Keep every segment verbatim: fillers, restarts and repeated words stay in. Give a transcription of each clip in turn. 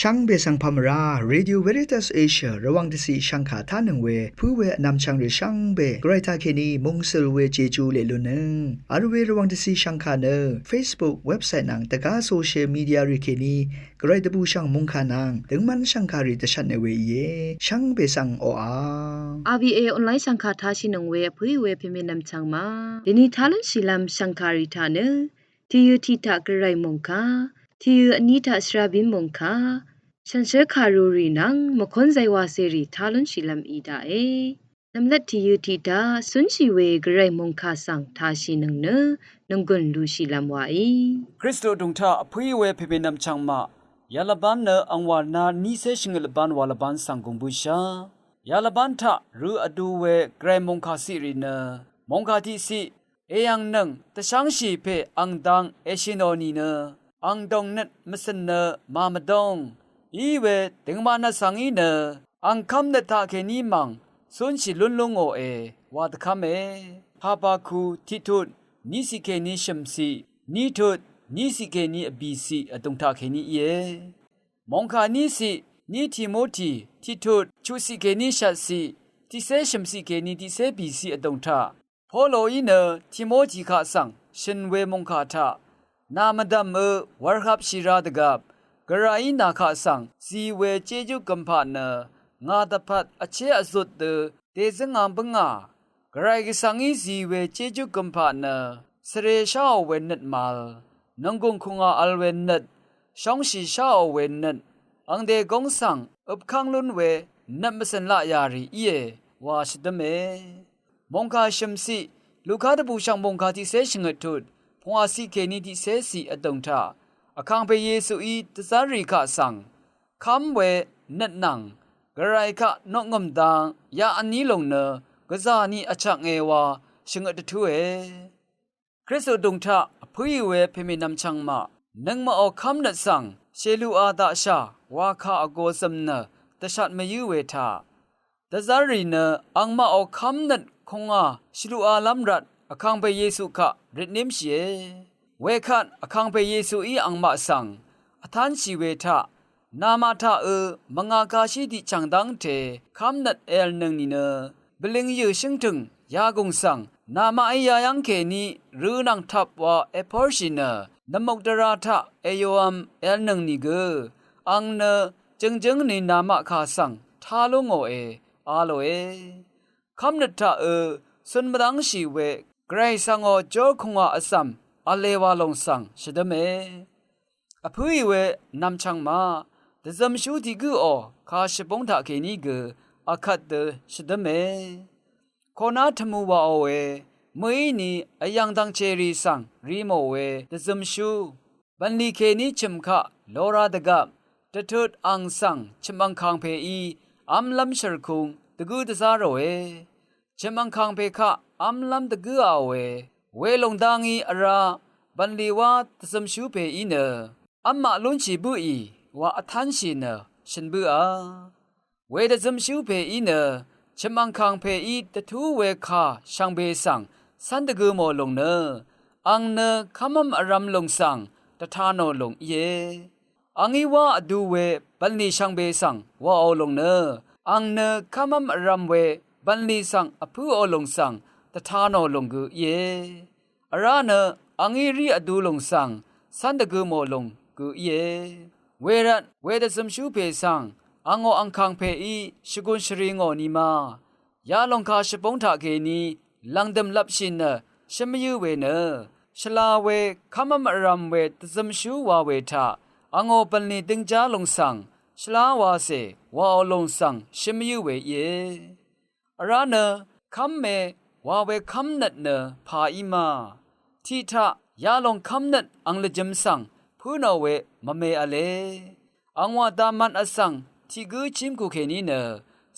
Shvngbe svng pà mvrá Radio Veritas Asia Rvwàng dvciq shvngkà tánøng we pǿ we vnvmchvng rì shvngbe Gvray taqkèní mungsøl we Jeju leq lunnøng vl we Rvwàng dvciq shvngkà nø Facebook, website nvng dvgá social media rì kèní Gvray dvbùshv̀ng mòngkà nvng døngmv́n shv̀ngkàrì dvshvtne we íe. Shvngbe svng oqà R V A online shv̀ngkà tashìnøng we vpǿì we pèmènvm chvngma dèni tá lúnshìlv́m shv̀ngkàrì taq nø tìyø tiq taq Gvray mòngkà, tìyø vní taq shvrabín mòngkà, shànshér kàrurì nvng mvkónzay wacèrì tá lúnshìlv́m í daqe. Nvmlvt tìyø tiq taq cúnshì we Gvray mòngkà svng tashìnøng nø nònggùn lushìlv́m waí. Kristu vdùng taq vpǿì we pèmènvm chvngma yalvbán nø angwà ná nícé shvngøt lvbán wa lvbán svng gùng bǿshà. Yalvbán taq rø vdu we Gvray mòngkà ciqrì nø mòngkà tiqciq èyv̀ngnøng dvshv́ngshì pè ang dang èshìnò nìnø ang dòngnøt mvcø̀n nø màmvdóng í we døngman vsvng í nø ang kv́mnøt taqkèní mv̀ng cúnshì lún lú ngòe wa dvkv́me. Habaku tiqtut níciq kèní shø̀mciq, nítut níciq kèní vbìciq vdùng taqkèní íe. Mòngkà níciq, ní Timoti tiqtut chuqciq kèní shvtciq, tiqcé shø̀mciq kèní tiqcé bìciq vdùng taq Poloí nø Timoti kaq svng shø̀n we mòngkà taq nà mvdv̀mø wurhapshì ra dvgvp Gvrayí nà kaq svng zi we jéjú gømpaq nø ngà dvpvt vché vzut dø dèzǿngā bǿngà. Gvray Gvsvngí zi we jéjú gømpaq nø svre sháò we nøt màvl, nònggùng kùngà vl we nøt, shóngshì sháò we nøt, angde góng svng øpkv́ng lún we nøt mvcø̀n laq yà rì íe wa shvdǿme. Mòngkà shø̀mciq, Luka dvbùshv̀ng mòngkà tiqcé shvngøt tut pungwàciq kèní tiqcéciq vdùng taq vkàngpè Yesuí dvzv́rrì kaq svng kv́m we nøt nvng Gvray kaq noqngø̀m dang yaq vní lòng nø gvzà ni vchvknge wa shvngøt dvtúe. Kristu vdùng taq vpǿì we pèmènvm chvngmaq nøngmaqò kv́mnøt svng shèluqa daqshà wakà vgo zø̀m nø dvshat mvyǿ we taq dvzv́rrì nø angmaqò kv́mnøt kùngà shvluqalv́m rvt vkàngpè Yesu kaq røtnímshìe. Wekvt vkàngpè Yesuí angmaq svng vtánshì we taq namaq taqø mvngà kashí tiqchv̀ng dv́ngte kv́mnøt èv̀lnøng nìnø bvlingyø̀ shǿngtø̀ng yagùng svng namaqí yayv́ng kèní rø nvng tvp wa èpórshì nø nvmukdvra taq èyòvm èv̀lnøng nìgø ang nø jøngjǿng ni namaq kà svng tá lú ngòe a lòe. Kv́mnøt taqø cun mvdv́ngshì we Gvray svngò jórkùngà vzv̀m v̄le wa lòng svng shvdǿme. Vpǿì we nvmchvng ma dvzømshú tiq gǿò kà shvbóng taqkèní gø akvt dø shvdǿme. Koná tvmù wàòe, mø̀íni vyv̀ng dv̀ngchèrì svng ri mò we dvzømshú bv̀nlì kèní chø̀m kaq lora dvgvp dvtut ang svng chø̀m angkàng pèí v́mlv́m shø̀rkung dvgǿ dvzá ròe. Chø̀m angkàng pè kaq v́mlv́m dvgǿaòe, welòng dá ngí vrá bv̀nlì wá dvzømshú pèí nø v́mmaq lúnshì bǿì wa vtánshì nø shø̀n bǿà. Wedvzømshú pèí nø chø̀m angkàng pèí dvtú we kà shvngbe svng cv́n dvgø mò lùng nø ang nø kv́mv́m vrv̄m lùng svng dvta nò lùng íe. Angí wá vdu we bv̀nlì shvngbe svng wàò lùng nø ang nø kv́mv́m vrv̄m we bv̀nlì svng vpǿò lùng svng dvta nò lùng gø íe. Vrá nø angí rí vdu lùng svng cv́n dvgø mò lùng gø íe. Wervt wedvzømshú pè svng angò angkàng pèí shvgùn shvri ngò ni ma yalòng kà shvbóng taqkèní lv̀ngdø̀m lvpshì nø shǿmvyǿ we nø shvla we kv́mv́m vrv̄m we dvzømshú wa we taq angò bv̀nlì døngjá lùng svng shvlá wacè wàò lùng svng shǿmvyǿ we íe. Vrá nø kv́me wa we kv́mnøt nø pà í ma tiq taq yalòng kv́mnøt ang lvjø̄m svng pǿ nò we mvme v̄le. Angwà dvmvt vsvng tiq gǿ chímkù kèní nø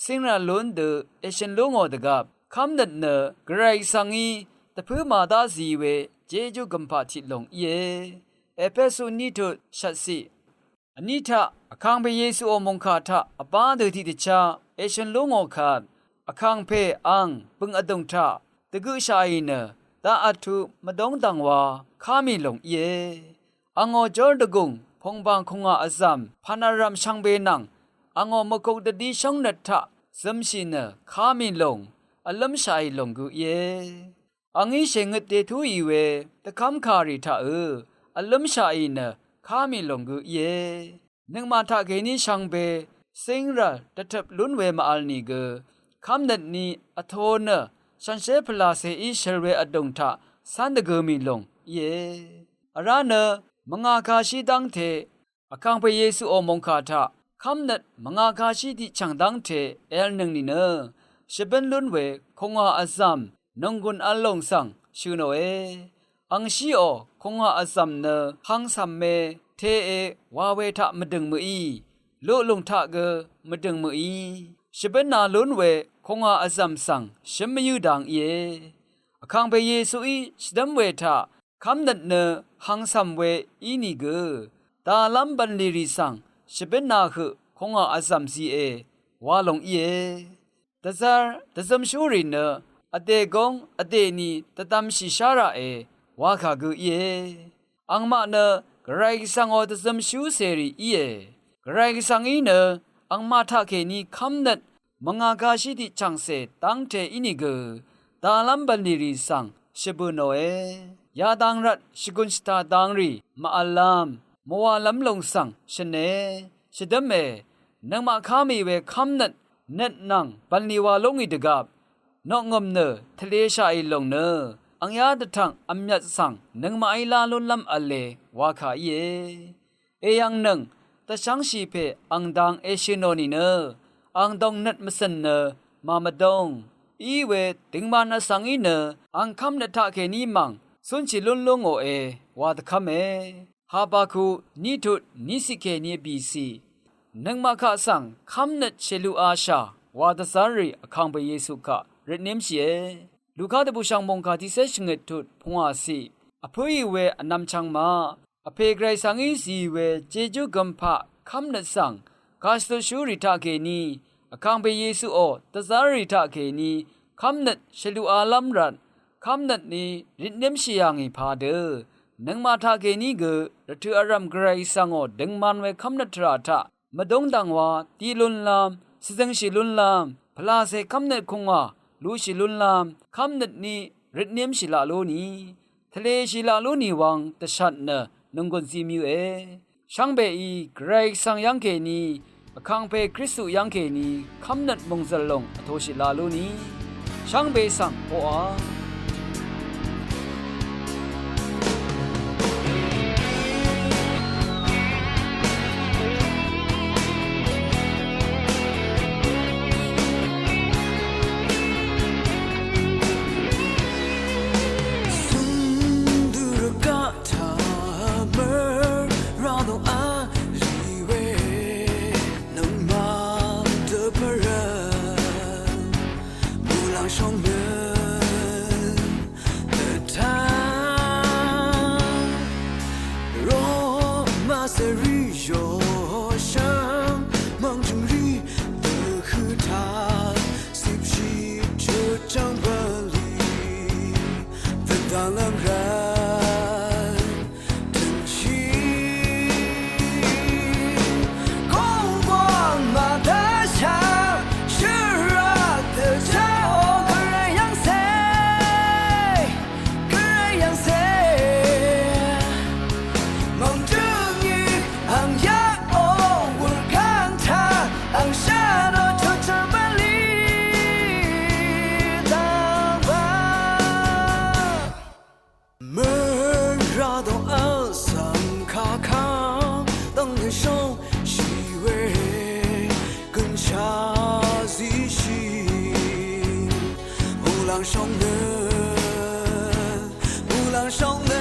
cíngrv̀l lún dø èshø̀n lú ngò dvgvp kv́mnøt nø Gvray svngí dvpǿ màdá zi we jejú gø̀mpaq tiq lùng íe. Epesu ní tut shvtciq. Vní taq vkàngpè Yesuò mòngkà taq vbá dø tiqdvchá èshø̀n lú ngò kvt vkàng pè ang bø̀ng vdùng taq dvgøqshaqì nø daq vtut mvdóng dv̀ngwa ká mì lùng íe. Angò jór dvgùng pùngbàng kùngwà vzv̀m pv̀nàrv̀m shvngbe nvng angò mvkuk dvdí shóngnøt taq zømshì nø ká mì lòng vlǿmshàì lòng gø íe. Angí shèngøt dètúì we dvkv́mkàrì taqø̄ vlǿmshàì nø ká mì lòng gø íe. Nøngmaq taqkèní shvngbe cíngrv̀l dvtøp lún we mvvl nìgø kv́mnøt ni vtō nø shànshér pvlàcèí shøl we vdùng taq cv́n dvgø mì lòng íe. Vrá nø mvngā kashí dv́ngte Vkàngpè Yesuò mòngkà taq kv́mnøt mvngā kashí tiqchv̀ng dv́ngte èvlnøng nìnø shvbǿn lún we kùngwà vzv̀m nònggùn v̄l lòng svng shø̀ nòe. Angshíò kùngwà vzv̀m nø hangcv̀me teqe wa we taq mvdø̀ng mø̀í, luqlùng taq gø mvdø̀ng mø̀í, shvbǿna lún we kùngwà vzv̀m svng shǿm mvyǿ dang íe. Vkàngpè Yesuí shvdv́m we taq kv́mnøt nø hangcv̀m we ínìgø dalv́m bv̀nlìrì svng shvbǿna høq kùngwà vzv̀m zìe wa lòng íe. Dvzv́r dvzømshúrì nø vdè góng vdèni dvdvmshì shá raqe wa kà gø íe. Angmaq nø Gvray Gvsvngò dvzømshú cèrì íe. Gvray Gvsvngí nø angmaq taqkèní kv́mnøt mvngā kashí tiqchv̀ngcè dv́ngte ínìgø dalv́m bv̀nlìrì svng shvbø̀ nòe. Yadang rvt shvgùn shvtà dangrì màvllv́m mvwàlv́m lòng svng shvnē shvdǿme. Nøngmaq ká mì we kv́mnøt nøt nvng bv̀nlì wa lú ngì dvgvp noqngø̀m nø tvleshàì lòng nø angyá dvtv̀ng vmyvt svng nøngmaqí lá lúnlv́m v̄le wa kà íe. Èyv̀ngnøng dvshv́ngshì pè ang dang èshø̀ nò nìnø ang dòngnøt mvcø̀n nø màmvdóng í we døngman vsvng í nø ang kv́mnøt taqkèní mv̀ng cúnshì lún lú ngòe wa dvkv́me. Habakuk ní tut ní ciq kèní vbìciq nøngmaq kaq svng kv́mnøt shèluqashà wa dvzv́rrì Vkàngpè Yesu kaq røtnémshìe. Luka dvbùshv̀ng mòngkà tiqcé shvngøt tut pungwàciq vpǿì we vnvm chvng maq Vpè Gvray svng í zì we jejú gømpaq kv́mnøt svng kashvtutshúrì taqkèní Vkàngpè Yesuò dvzv́rrì taqkèní kv́mnøt shvluqalv́m rvt kv́mnøt ni røtnémshì yà ngì padø nøngmaq taqkèní gø rvtø̀ vrv̀m Gvray svngò døngman we kv́mnøt tvrà taq mvdúng dv̀ngwa tiq lúnlv́m, shvzøngshì lúnlv́m, pvlàcè kv́mnøt kùngwà luqshì lúnlv́m, kv́mnøt ni røtnémshì laq lú ni, tvleshì laq lú nìwvng dvshat nø nònggùn zimyøe. Shvngbeí Gvray Gvsvng yv́ngkèní, Vkàngpè Kristu yv́ngkèní, kv́mnøt mòngzø̀l lòng vtoshì laq lú ni. Shvngbe svng oqà. Sundurga tamar rano a liwe nangma dvpara mulang shongnø dvta roma seri yoshang mangjungri dvhøta sipshi chutang bali dvdalang rai. Møradong vsvng kaka dvngnø shong shiwe gøncha zishi mulang shongnø, mulang shongnø.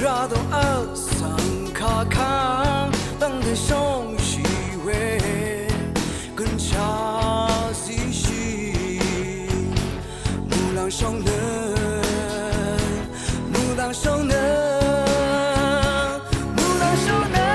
Rado vsvng kakang dvngte shongshi we gønshaq zishì. Muqlàng shongnø, muqlàng shongnø, muqlàng shongnø.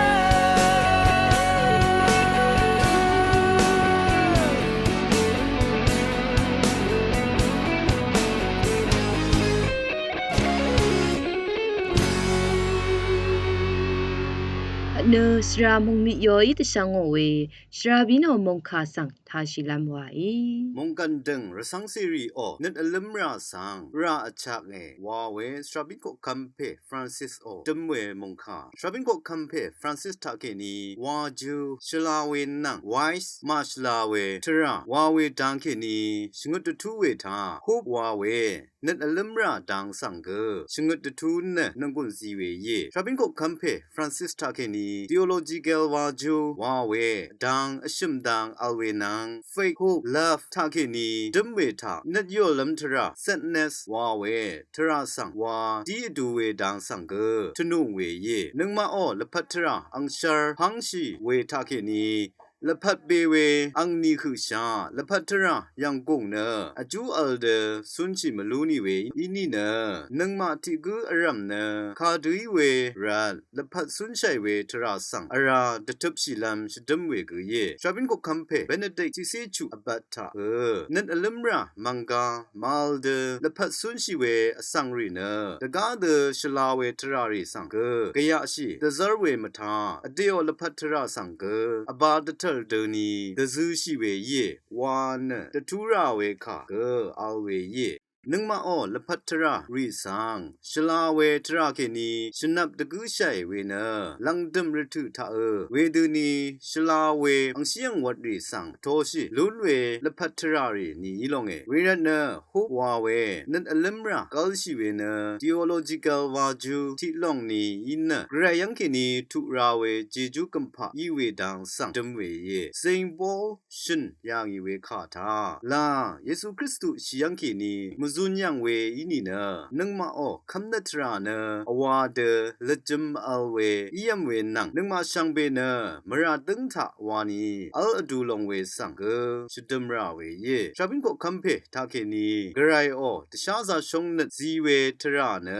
Nø shvra mungmiq yoí dvshvngò we shvra bínò mungkà svng tashìlv́m waí. Mungkàn dø̀ng rvcv́ng cèrìò nøt vlǿmrà svng rà vchaknge wa we shvra bín koqkvm pè Francis ò døm we mungkà. Shvra bín koqkvm pè Francis taqkèní wajø shvla we nvng wise màshvla we tvrà wa we dang kèní shvngøt dvtú we taq hop wa we nøt vlǿmrà dang svng gø shvngøt dvtú nø nvnggùn zi we íe. Shvra bín koqkvm pè Francis taqkèní theological wajø wa we dang vshø̀m dang vl we nvng faith, hope, love taqkèní døm we taq nøt yòlv́m tvrà sadness wa we tvrà svng wa dí vdu we dang svng gø tvnùng we íe. Nøngmaqò lvpat tvrà angshvr pv́ngshì we taqkèní lvpat be we angni høqshaq lvpat tvrà yv̀nggùng nø vjú vl dø cúnshì mvlú nì we í nìnø nøngmaq tiq gǿ vrv̀m nø kadø í we rvt lvpat cúnshàì we tvrà svng vrá dvtøpshìlv́m shvdǿm we gø íe. Shvra bín koqkvm pè Benedict tiqcé chuq vbat taq gø nøt vlǿmrà mv̀nggá màvl dø lvpat cúnshì we vsvng rì nø dvgá dø shvla we tvrà rì svng gø gvyaqshì dvzv́r we mvtaq vdèò lvpat tvrà svng gø vbā dvtv̀l døni dvzøshì we íe wa nø dvtú rà we kà gø vl we íe. Nøngmaqò lvpat tvrà rì svng shvla we tvrà kèní shvnvp dvgǿshàì we nø lv̀ngdø̀m rvtø̀ taqø wedøni shvla we angshí angwvt rì svng vtoshì lún we lvpat tvrà rì ni í longe. Wervt nø hop wa we nøt vlǿmrà gv́lshì we nø theological wajø tiq lòng ni í nø gvray yv́ng kèní tuq ra we jejú gø̀mpaq í we dang svng døm we íe. Saint Paul shø̀n yà ngì we kà taq la Yesu Kristu shì yv́ng kèní mvzun yv̀ng we í nìnø nøngmaqò kv́mnøt tvrà nø vwā dø lvjø̄m vl we ívm we nvng nøngmaq shvngbe nø mvrà dǿng taq wani v́l vdu long we svng gø shvdøm rà we íe. Shvra bín koqkv́m pè taqkèní gvrayò dvsházā shóngnøt zi we tvrà nø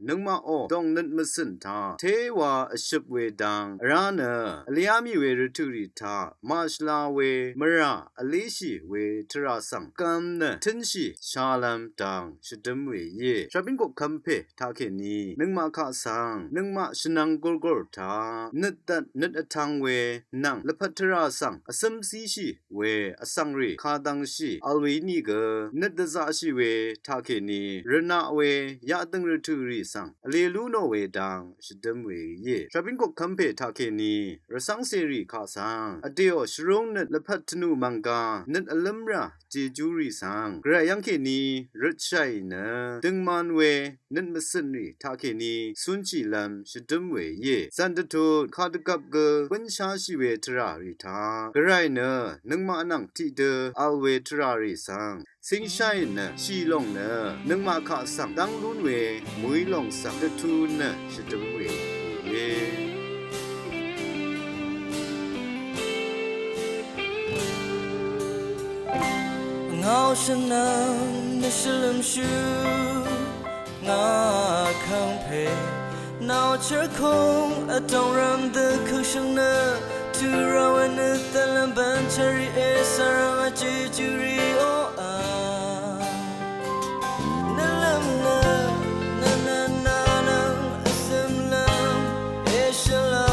nøngmaqò dòngnøt mvcø̀n taq téwa vshøp we dang vrá nø vlyá mì we rvtø̀ rì taq màshvla we mvrà vléshì we tvrà svng gvm nø tǿnshì shalv́m dang shvdǿm we íe. Shvra bín koqkv́m pè taqkèní nøngmaq kaq svng nøngmaq shvnvng gurgur taq nøt dvt nøt vtv̄ng we nvng lvpat tvrà svng vcǿm zíshì we vsvng rì kadvngshì vl we í nìgø nøt dvzaqshì we taqkèní rvnaq we yaqdø̀ng rvtø̀ rì svng vlē lú nò we dang shvdǿm we íe. Shvra bín koqkv́m pè taqkèní rvcv́ng cèrì kaq svng vdèò shvrúng nøt lvpat tvnù mv̀nggá nøt vlǿmrà jejú rì svng gvray yv́ng kèní røtshàì nø døngman we nøt mvcø̀n rì taqkèní cúnshìlv́m shvdǿm we íe. Zv̀n dvtut kadvgvp gø bǿnsháshì we tvrà rì taq gvray nø nøngmaq nvng tiqdø vl we tvrà rì svng cíngshàì nø shì lòng nø nøngmaq kaq svng dv́ng lún we mø̀í lòng svng dvtú nø shvdǿm we íe. Ngàò shvnvng nø shvlø̀mshú ngà kàngpè nao chvkung vdòng rvm dø køkshøng nø tø̄ ra we nø dvlvm bvn chvri e svrvng vjejúrí oqà nø lvm nø nø nø nà nøng vzøm lvm e shvlá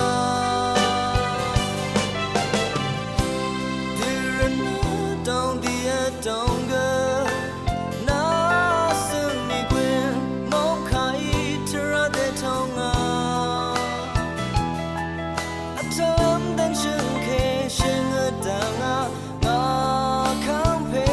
dø rvnø dòng dì vdòng gø nà svng mì gwè mòngkà í tvrà dètòng ngà vtvlv́m dvnshø̀ngke shø̀ngø dvngà ngà kàngpè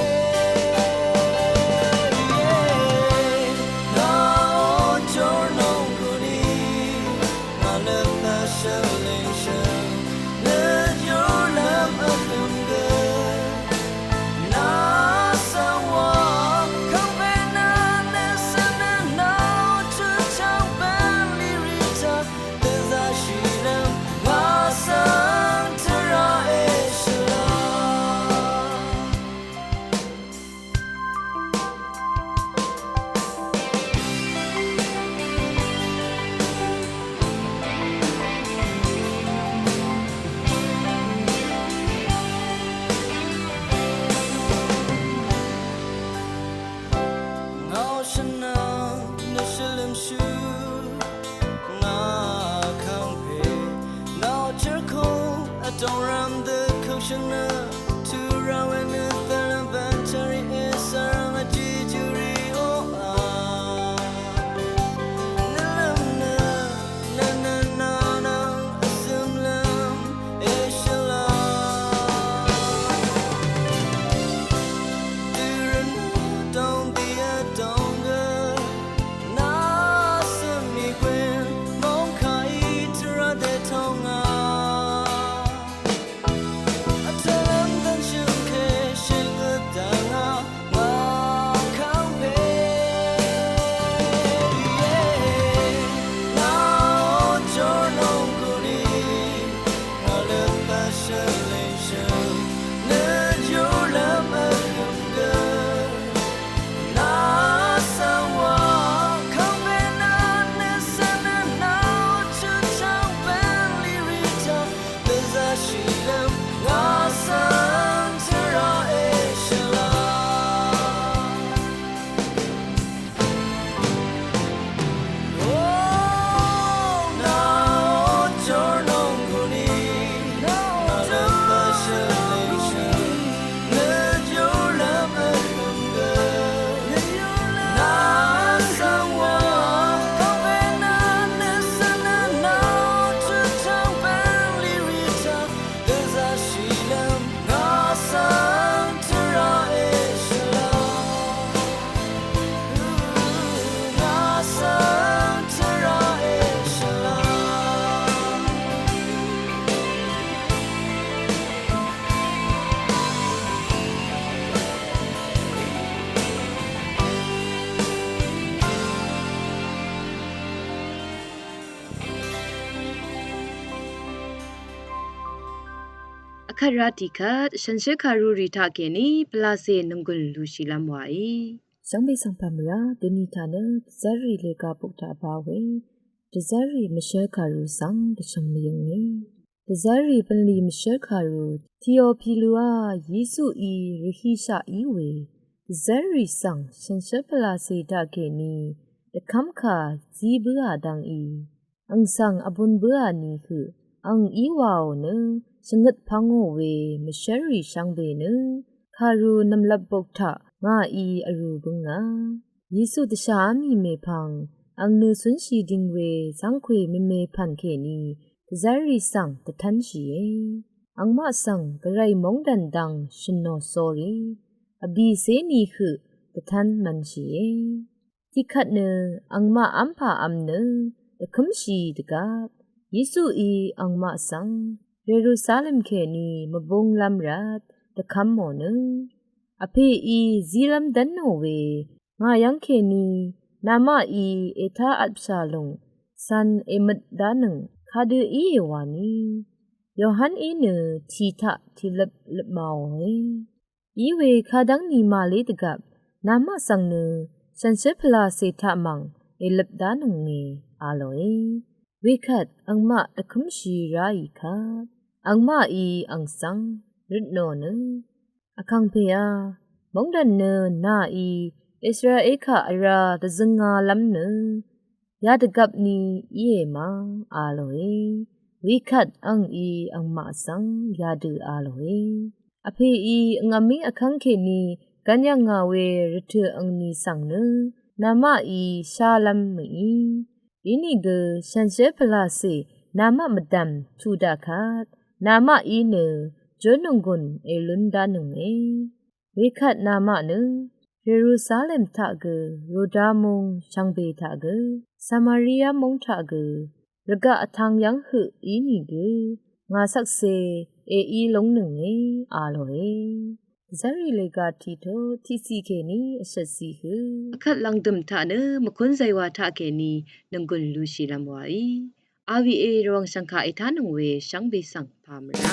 Kvt rá tiqkvt shànshér kàrurì taqkèní pvlacè nònggùn lushìlv́m wàí. Shvngbe svng pàmvrá dvni taq nø dvzv́rrì lèga buk taq vbá we dvzv́rrì mvshv́l kàru svng dvshvng mvyønge. Dvzv́rrì bv̀nlì mvshv́l kàru Teopiluá Yesuí rvhishaq í we dvzv́rrì svng shànshér pvlacè taqkèní dvkv́mkà zí bǿà dv́ngí, ang svng vbun bǿà ni høq ang í waò nø shvngøt pvngò we mvshv́lrì shvngbe nø kàru nv̀mlvp buk taq ngàí vrū bǿngà. Yesu dvshàá mì mèpvng ang nø cúnshì ding we zv́ngkwè mèmèpv̀n kèní dvzv́rrì svng dvtv́nshìe. Angmaq svng gvray móngdàn dvng shø̀nò sórí vbìcé ni høq dvtv́n mv̄nshìe. Tiqkvt nø angmaq v́mpà v̄m nø dvkǿmshì dvgvp Yesuí angmaq svng Yerusalem kèní mvbunglv́m rvt dvkv́mò nø vpèí zílv́m dv́nò we ngà yv́ng kèní namaqí ètá vtpshà lùng cv̄n èmøt dánøng kadø íe wani Yohaní nø tì taq tìløp løpmaòe. Iwe kadv́ngni màlé dvgvp namaq svng nø shànshér pvlacè taq mv̀ng èløp dánønge a lòe. Wekvt angmaq dvkǿmshì ráì kvt angmaqí ang svng røtnò nø, Vkàngpèá, móngdàn nø nàí Israel kaq vrá dvzøngalv́m nø yadvgvp ni íe ma a lòe. Wekvt angí angmaq svng yadø a lòe. Vpèí angvmí vkv́ng kèní gv́n yv̀ngà we rvtø̀ angni svng nø namaqí shálv́m mø̀í. Inìgø shànshér pvlacè namaq mvdv̀m tuq daq kvt namaqí nø jǿ nònggùn èlún dánønge. Wekvt namaq nø Yerusalem taq gø, Yuda mung shvngbe taq gø, Samaria mung taq gø rvgaq vtvng yv́ng høq inìgø ngà shvkse èí lúngnønge a lòe. Dvzv́rrì lèga tiqtut tiqciq kèní vshvtciq hø. Akvt lv̀ngdø̀m taq nø mvkún zaywa taqkèní nònggùn lushìlv́m wàí. A V A Rvwàng shv̀ngkà ètánøng we shvngbe svng pàmvrá.